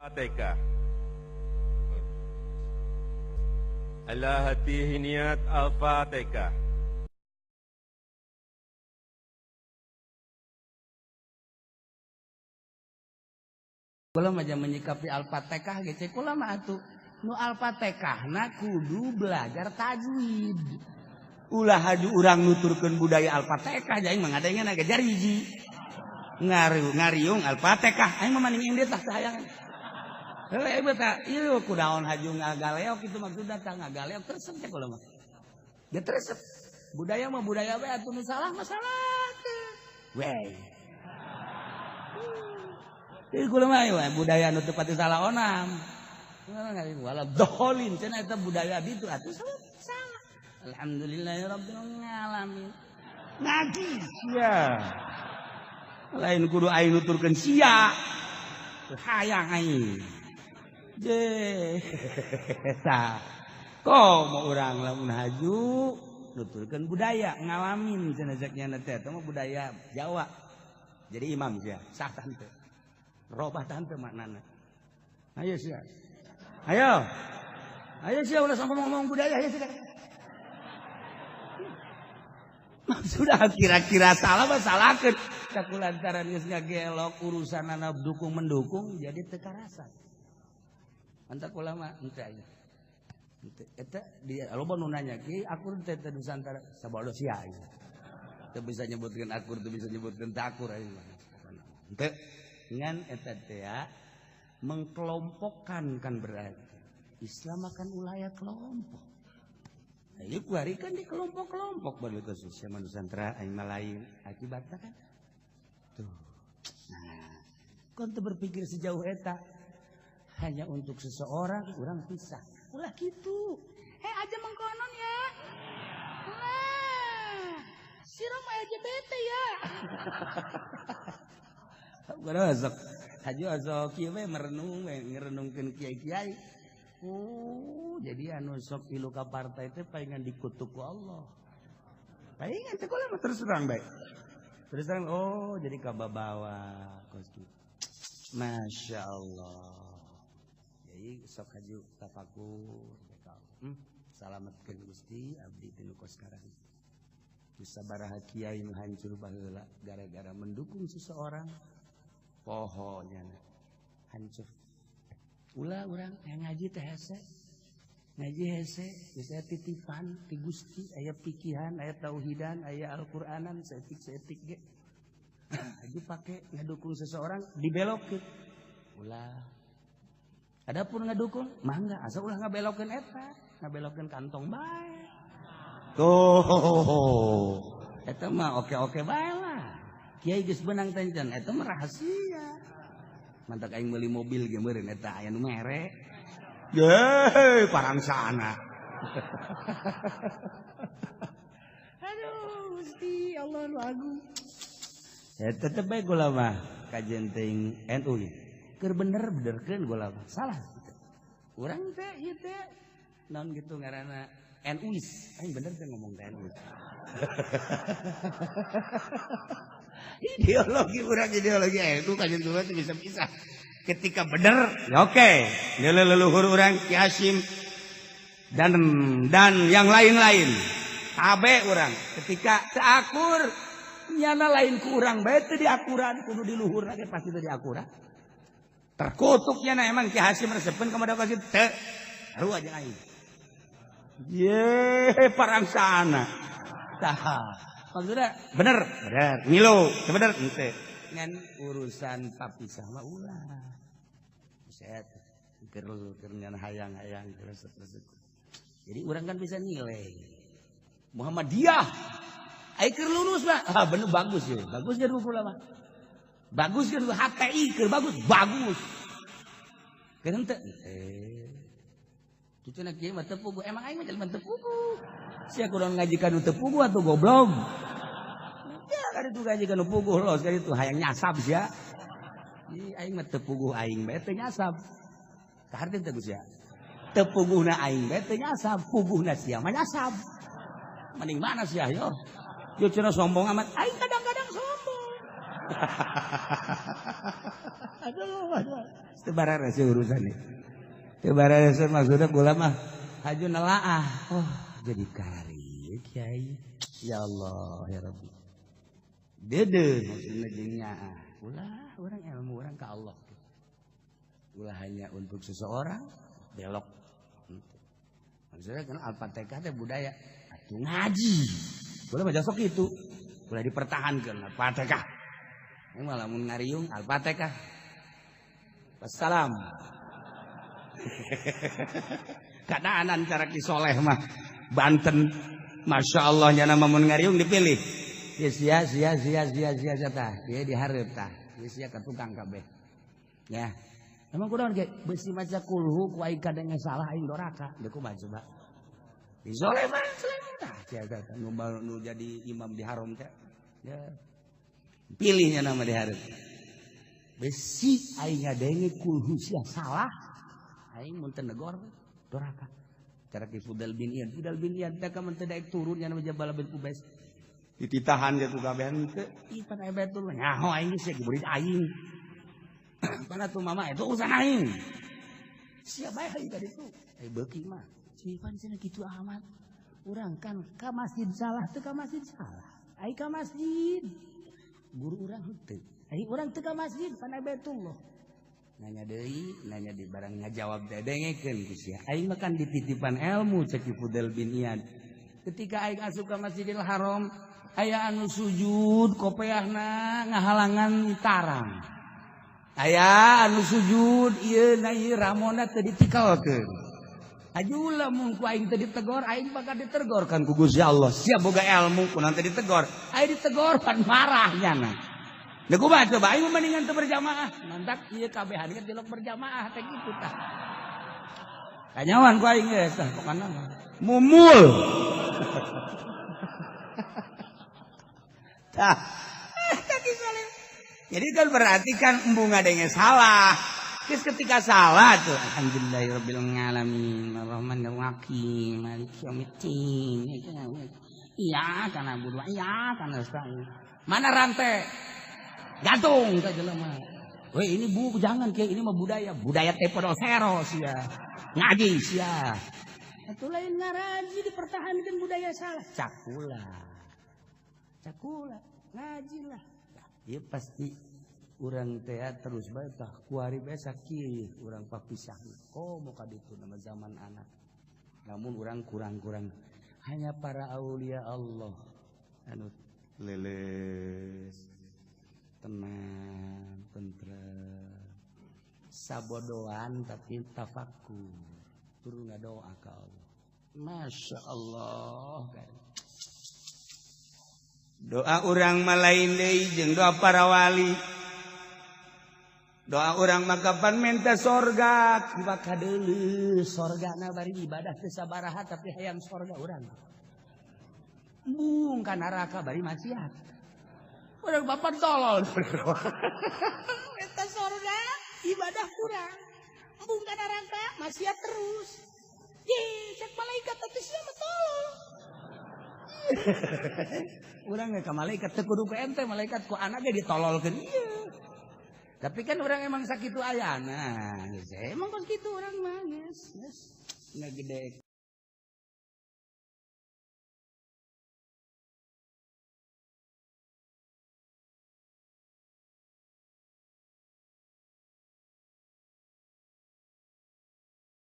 Fatihah. Ala hatihi niat Al-Fatihah. Kula mah menyikapi Al-Fatihah ge cek kula mah atuh nu Al-Fatihah na kudu belajar tajwid. Ulah haju urang nuturkeun budaya Al-Fatihah aing mah ngadengeun ge jariji. Ngariung Al-Fatihah aing mah maning indit tah hayangan. Heuh eta ieu kunaon haju ngagaleok kitu maksudna tah ngagaleok resep cek kula mah. Ge resep. Budaya mah budaya we atuh nu salah mah salah teh. We. Ieu kula mah budaya nu teu pati salah onam. Wala dholin cenah eta budaya ditu atuh salah. Alhamdulillahirabbil alamin. Ngaji sia. Lain kudu aing nuturkeun sia. Hayang aing. Je. Tah. Komo urang lamun haju nuturkeun budaya ngalamin cenah cek nya teh eta mah budaya Jawa. Jadi imam sia, sah tante. Robah tante maknana. Ayo sia. Ayo. Ayo sia ulah sampai ngomong budaya ayo sia. Maksudna kira-kira salah mah salahkeun. Saku lantaran geus ngagelok urusanana dukung mendukung jadi teu karasa. Mantap kula mah henteu aya. Henteu eta dia loba nu nanya ki akur teh teh Nusantara sabodo sia ieu. Teu bisa nyebutkeun akur teu bisa nyebutkeun takur aing mah. Henteu ngan eta teh mengkelompokkan kan berarti Islam akan ulaya kelompok. Nah, ieu kuari kan di kelompok-kelompok baru khususnya Nusantara aing mah lain akibatna kan. Tuh. Nah, kon teu berpikir sejauh eta hanya untuk seseorang orang pisah. Ulah gitu. Hei aja mengkonon ya. Lah. Si Roma LGBT ya. Bukan azok. Haji azok kieu we merenung we ngerenungkeun kiai-kiai. Oh, jadi anu sok ilu ka partai teh palingan dikutuk ku Allah. Palingan teh kula mah terus terang bae. Terus terang oh jadi kababawa kos kitu. Masya Allah. Jadi sok haju tafakur salametkeun Gusti abdi teu nu kos sekarang. Sabaraha kiai nu hancur baheula gara-gara mendukung seseorang poho nyana hancur. Ulah urang yang ngaji teh hese. Ngaji hese geus aya titipan ti Gusti, aya pikihan, aya tauhidan, aya Al-Qur'anan saeutik-saeutik ge. Haji pake ngadukung seseorang dibelokkeun. Ulah. Adapun ngadukung mangga asa ulah ngabelokeun eta, ngabelokeun kantong bae. Tuh. Eta mah oke-oke bae lah. Kiai geus beunang tencan eta mah rahasia. Mantak aing meuli mobil ge meureun eta aya nu mere. Ye, parangsana. Aduh, Gusti Allah nu agung. Ya tetep bae kula mah kajen teuing NU ge. Keur bener benerkeun kula mah. Salah kitu. Urang teh ieu teh naon kitu ngaranna NUis. Aing bener teh ngomong teh NU. Ideologi urang ideologi NU kajen kula teh bisa-bisa. Ketika bener ya oke, leluhur urang Ki Hasyim dan yang lain-lain. Tabe urang ketika teu akur nyana lain ku urang bae teu diakuran kudu di luhur ge pasti teu diakuran. Terkutuk nyana emang Ki Hasyim resepeun ka modal kasih teu sarua jeung aing. Ye parangsana. Tah maksudna bener bener ngilu teu bener henteu. Ngan urusan papisah mah ulah. Buset, keur ngan hayang-hayang resep-resep. Jadi urang kan bisa nilai. Muhammadiyah ai keur lulus mah ah bener bagus ya. Bagus ge kula mah. Bagus ge HTI keur bagus, bagus. Keur henteu henteu. Cucuna kieu mah teu puguh, emang aing mah jelema teu puguh. Sia kudu ngaji ka nu teu puguh atuh goblok. Ya kali itu gaji ka nu puguh los kali itu hayang nyasab sia. Ih aing mah teu puguh aing bae teu nyasab. Kaharti teu Gus ya. Teu puguhna aing bae teu nyasab, puguhna sia mah nyasab. Mending mana sia yo? Yo cenah sombong amat, aing kadang-kadang sombong. Aduh, aduh. Teu bararese urusan ieu. Teu bararese maksudna kula mah haju nelaah. Oh, jadi kari kiai. Ya Allah, ya Rabbi. Dede maksudna jeung nyaah. Ulah urang ilmu urang ka Allah. Ulah hanya untuk seseorang belok. Maksudnya kan Al-Fatihah teh budaya atuh ngaji. Ulah mah sok kitu. Ulah dipertahankeun Al-Fatihah. Ini malah mun ngariung Al-Fatihah. Wassalam. Kadaanan cara Ki Soleh mah Banten. Masya Allah nyana mah mun ngariung dipilih. Ya sia sia sia sia sia sia tah. Ieu dihareup tah. Ieu sia ka tukang kabeh. Ya. Emang kunaon ge beusi maca kulhu ku aing kadenge salah aing doraka. Deuk kumaha coba. Di Soleh mah tah sia tah nu jadi imam di haram teh. Ya. Pilihnya nama dihareup. Besi aing ngadenge kulhu sia salah aing mun teu negor doraka. Cara Ki Fudal bin Iyad, Fudal bin Iyad teh ka mun teu daek turun nya nama Jabal bin Ubais. Dititahan ge ku kabehan teu. Ih pan aya betul nyaho aing sia geburit aing. Pana tuh mama itu urusan aing. Sia bae aing tadi tuh. Ai beuki mah. Cipan cenah kitu amat. Urang kan ka masjid salah teu ka masjid salah. Ai ka masjid. Guru urang henteu. Ai urang teu ka masjid pan aya Baitullah. Nanya deui, nanya di barang ngajawab teh dengekeun ku sia. Aing mah kan dititipan ilmu cek Ki Fudal bin Iyad. Ketika aing asup ka Masjidil Haram, aya anu sujud kopeahna ngahalangan tarang. Aya anu sujud ieu na ieu ramona teu ditikelkeun. Ajulah mun ku aing teu ditegor, aing bakal ditegor kan ku Gusti Allah. Sia boga ilmu kunaon teu ditegor. Aing ditegor pan marah nyana. Da kumaha coba aing mendingan teu berjamaah. Mantak ieu kabehan ge tilok berjamaah teh kitu tah. Kanyawan ku aing geus tah pokona mah. Mumul. Tah. Tadi salah. Jadi kan berarti kan embung ngadenge salah. Terus ketika salah tuh alhamdulillahirabbil alamin arrahmanir rahim maliki yaumiddin. Iya kana na'budu wa iyyaka nasta'in. Mana rantai? Gantung ka jelema. Weh ini bu jangan kayak ini mah budaya, budaya teh podosero sia. Ngaji sia. Atuh lain ngaraji dipertahankan budaya salah. Cakula. Cakula, ngajilah. Dia pasti urang teh terus bae tah kuari bae sakieu urang papisah. Komo ka ditu nama zaman anak. Namun urang kurang-kurang hanya para aulia Allah anu leles tenang tentrem sabodoan tapi tafakur turun ngadoa ka Allah. Masya Allah kan. Doa urang mah lain deui jeung doa para wali. Doa urang mah kapan minta sorga, maka deuleu sorgana bari ibadah teu sabaraha tapi hayang sorga urang. Embung ka neraka bari maksiat. Urang bapak tolol. Minta sorga ibadah kurang. Embung ka neraka maksiat terus. Ye, cek malaikat atuh sia mah tolol. Urang ge ka malaikat teu kudu ku ente, malaikat ku anak ge ditololkeun ieu. Tapi kan urang emang sakitu ayana. Emang kos kitu urang mah geus, geus ngagede.